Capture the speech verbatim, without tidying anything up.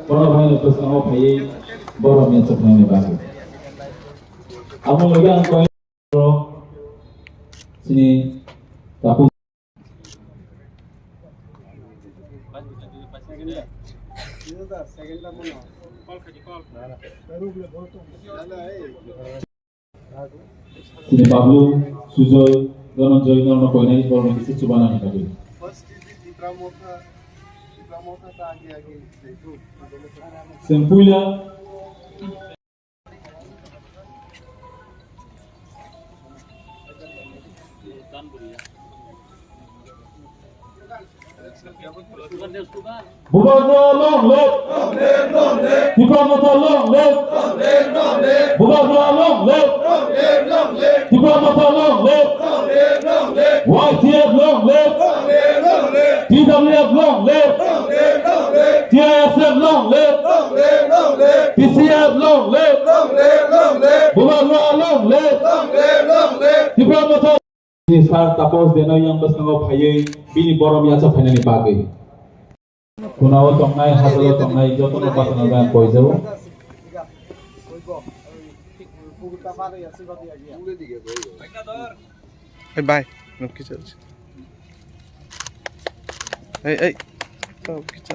Borok hai ni bwskango phaiwi borok ni chuknani bagwi. Amo logi ang koi sini tapung. Sini Bablu, Sujoy, Dhananjoy, nono koinai borokni kisa chubanani bagwi. Chwng puila. Bubagra long live! Tipra Motha long live! Bubagra long live! Tipra Motha long live! Y T F long live! T W F long live! T I S F long live! T C F long live! Bubagra long live! Tipra Motha. Sir Tapos Deno yang bwskango phaiwi bini borom yacha phainani bagwi. Kunao tongnai, hajalo tongnai jotono bathana bai ang koijao. Hey, bye. Nukki chal. Hey, hey. Tau kicha.